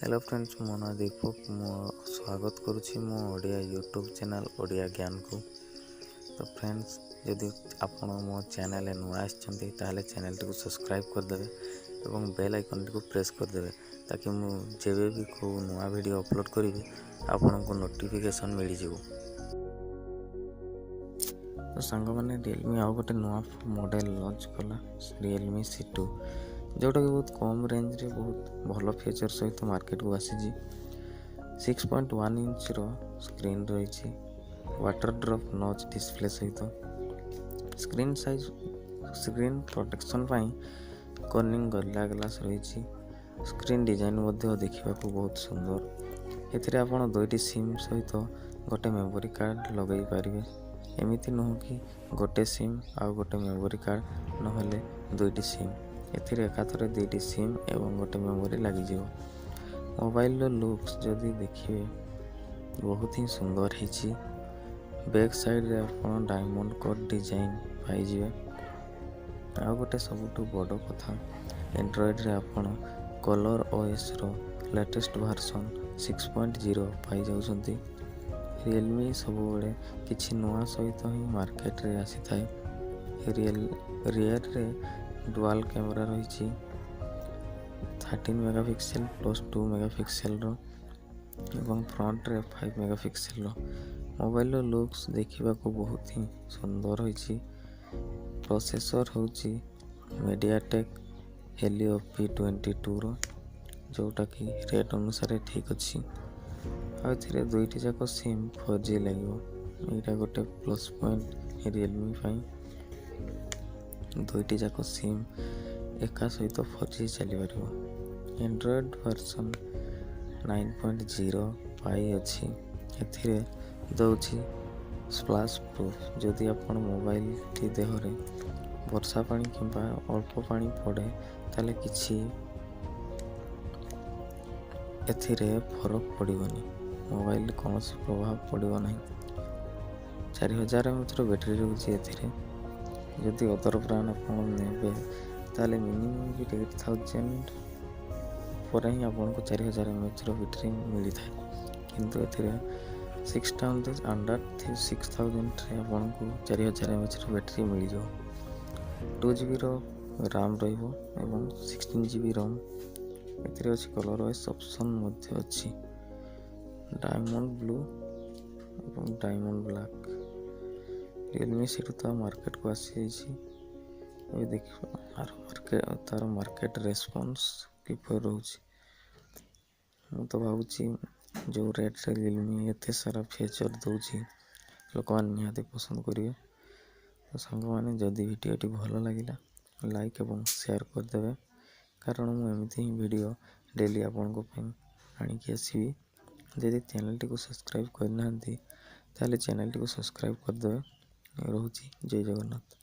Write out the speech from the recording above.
Hello friends, ମୋ ନାଁ ଦୀପକ। ମୁଁ ସ୍ୱାଗତ କରୁଛି ମୋ ଓଡ଼ିଆ ୟୁଟ୍ୟୁବ୍ ଚ୍ୟାନେଲ୍ ଓଡ଼ିଆ ଜ୍ଞାନକୁ। ତ ଫ୍ରେଣ୍ଡସ୍, ଯଦି ଆପଣ ମୋ ଚ୍ୟାନେଲରେ ନୂଆ ଆସିଛନ୍ତି, ତାହେଲେ ଚ୍ୟାନେଲଟିକୁ ସବସ୍କ୍ରାଇବ୍ କରିଦେବେ ଏବଂ ବେଲ୍ ଆଇକନ୍ଟିକୁ ପ୍ରେସ୍ କରିଦେବେ, ତାକି ମୁଁ ଯେବେ ବି କେଉଁ ନୂଆ ଭିଡ଼ିଓ ଅପଲୋଡ଼ କରିବି, ଆପଣଙ୍କୁ ନୋଟିଫିକେସନ୍ ମିଳିଯିବ। ତ ସାଙ୍ଗମାନେ, ରିଏଲମି ଆଉ ଗୋଟେ ନୂଆ ମଡ଼େଲ୍ ଲଞ୍ଚ କଲା, ରିଏଲମି C2, ଯେଉଁଟାକି ବହୁତ କମ୍ ରେଞ୍ଜରେ ବହୁତ ଭଲ ଫିଚର୍ ସହିତ ମାର୍କେଟକୁ ଆସିଛି। 6.1 ଇଞ୍ଚର ସ୍କ୍ରିନ୍ ରହିଛି, ୱାଟର୍ ଡ୍ରପ୍ ନଚ୍ ଡିସପ୍ଲେ ସହିତ। ସ୍କ୍ରିନ୍ ସାଇଜ୍, ସ୍କ୍ରିନ୍ ପ୍ରୋଟେକ୍ସନ୍ ପାଇଁ କର୍ନିଂ ଗରିଲା ଗ୍ଲାସ୍ ରହିଛି। ସ୍କ୍ରିନ୍ ଡିଜାଇନ୍ ମଧ୍ୟ ଦେଖିବାକୁ ବହୁତ ସୁନ୍ଦର। ଏଥିରେ ଆପଣ ଦୁଇଟି ସିମ୍ ସହିତ ଗୋଟେ ମେମୋରି କାର୍ଡ଼ ଲଗାଇ ପାରିବେ। ଏମିତି ନୁହଁ କି ଗୋଟେ ସିମ୍ ଆଉ ଗୋଟେ ମେମୋରି କାର୍ଡ଼, ନହେଲେ ଦୁଇଟି ସିମ୍। ଏଥିରେ ଏକାଥରେ ଦୁଇଟି ସିମ୍ ଏବଂ ଗୋଟେ ମେମୋରି ଲାଗିଯିବ। ମୋବାଇଲର ଲୁକ୍ସ ଯଦି ଦେଖିବେ, ବହୁତ ହିଁ ସୁନ୍ଦର ହେଇଛି। ବ୍ୟାକ୍ ସାଇଡ଼୍ରେ ଆପଣ ଡାଇମଣ୍ଡ କଟ୍ ଡିଜାଇନ୍ ପାଇଯିବେ। ଆଉ ଗୋଟେ ସବୁଠୁ ବଡ଼ କଥା, ଆଣ୍ଡ୍ରଏଡ଼ରେ ଆପଣ କଲର୍ ଓଏସ୍ର ଲେଟେଷ୍ଟ ଭର୍ସନ୍ 6.0 ପାଇଯାଉଛନ୍ତି। ରିଏଲମି ସବୁବେଳେ କିଛି ନୂଆ ସହିତ ହିଁ ମାର୍କେଟରେ ଆସିଥାଏ। ରିୟରରେ ଡୁଆଲ୍ କ୍ୟାମେରା ରହିଛି, 13 ମେଗାପିକ୍ସେଲ୍ ପ୍ଲସ୍ 2 ମେଗାପିକ୍ସେଲ୍ର ଏବଂ ଫ୍ରଣ୍ଟରେ 5 ମେଗାପିକ୍ସେଲ୍ର। ମୋବାଇଲର ଲୁକ୍ସ ଦେଖିବାକୁ ବହୁତ ହିଁ ସୁନ୍ଦର ହୋଇଛି। ପ୍ରୋସେସର୍ ହେଉଛି ମିଡ଼ିଆଟେକ୍ ହେଲିଓ P22ର, ଯେଉଁଟାକି ରେଟ୍ ଅନୁସାରେ ଠିକ୍ ଅଛି। ଆଉ ଏଥିରେ ଦୁଇଟି ଯାକ ସିମ୍ 4G ଲାଗିବ। ଏଇଟା ଗୋଟେ ପ୍ଲସ୍ ପଏଣ୍ଟ ରିଏଲମି ପାଇଁ, ଦୁଇଟି ଯାକ ସିମ୍ ଏକା ସହିତ 4G ଚାଲିପାରିବ। ଆଣ୍ଡ୍ରଏଡ଼୍ ଭର୍ସନ୍ 9.0 ପାଇଅଛି। ଏଥିରେ ଦେଉଛି ସ୍ପ୍ଲାସ୍ ପ୍ରୁଫ୍। ଯଦି ଆପଣ ମୋବାଇଲଟି ଦେହରେ ବର୍ଷା ପାଣି କିମ୍ବା ଅଳ୍ପ ପାଣି ପଡ଼େ, ତାହେଲେ କିଛି ଏଥିରେ ଫରକ ପଡ଼ିବନି, ମୋବାଇଲରେ କୌଣସି ପ୍ରଭାବ ପଡ଼ିବ ନାହିଁ। 4000 ଏମ୍ଏଚ୍ର ବ୍ୟାଟେରୀ ରହୁଛି ଏଥିରେ। ଯଦି ଅଦର ବ୍ରାଣ୍ଡ ଆପଣ ନେବେ, ତାହେଲେ ମିନିମମ୍ ବି 8000 ପରେ ହିଁ ଆପଣଙ୍କୁ 4000 ଏମ୍ଏଚ୍ର ବ୍ୟାଟେରୀ ମିଳିଥାଏ। କିନ୍ତୁ ଏଥିରେ 6000, ଅଣ୍ଡର 6000ରେ ଆପଣଙ୍କୁ 4000 ଏମ୍ଏଚ୍ର ବ୍ୟାଟେରୀ ମିଳିଯିବ। 2 ଜିବିର ରାମ୍ ରହିବ ଏବଂ 16 ଜିବି ରମ୍ ଏଥିରେ ଅଛି। କଲର୍ ୱାଇଜ୍ ଅପସନ୍ ମଧ୍ୟ ଅଛି, ଡାଇମଣ୍ଡ ବ୍ଲୁ ଏବଂ ଡାଇମଣ୍ଡ ବ୍ଲାକ୍। ରିଏଲମି C2 ତ ମାର୍କେଟକୁ ଆସିଯାଇଛି। ଏବେ ଦେଖିବା ତାର ମାର୍କେଟ ରେସ୍ପନ୍ସ କିପରି ରହୁଛି। ମୁଁ ତ ଭାବୁଛି, ଯେଉଁ ରେଟ୍ରେ ରିଏଲମି ଏତେ ସାରା ଫିଚର୍ ଦେଉଛି, ଲୋକମାନେ ନିହାତି ପସନ୍ଦ କରିବେ। ତ ସାଙ୍ଗମାନେ, ଯଦି ଭିଡ଼ିଓଟି ଭଲ ଲାଗିଲା, ଲାଇକ୍ ଏବଂ ସେୟାର କରିଦେବେ, କାରଣ ମୁଁ ଏମିତି ହିଁ ଭିଡ଼ିଓ ଡେଲି ଆପଣଙ୍କ ପାଇଁ ଆଣିକି ଆସିବି। ଯଦି ଚ୍ୟାନେଲଟିକୁ ସବସ୍କ୍ରାଇବ୍ କରିନାହାନ୍ତି, ତାହେଲେ ଚ୍ୟାନେଲଟିକୁ ସବସ୍କ୍ରାଇବ୍ କରିଦେବେ। ରହୁଛି, ଜୟ ଜଗନ୍ନାଥ।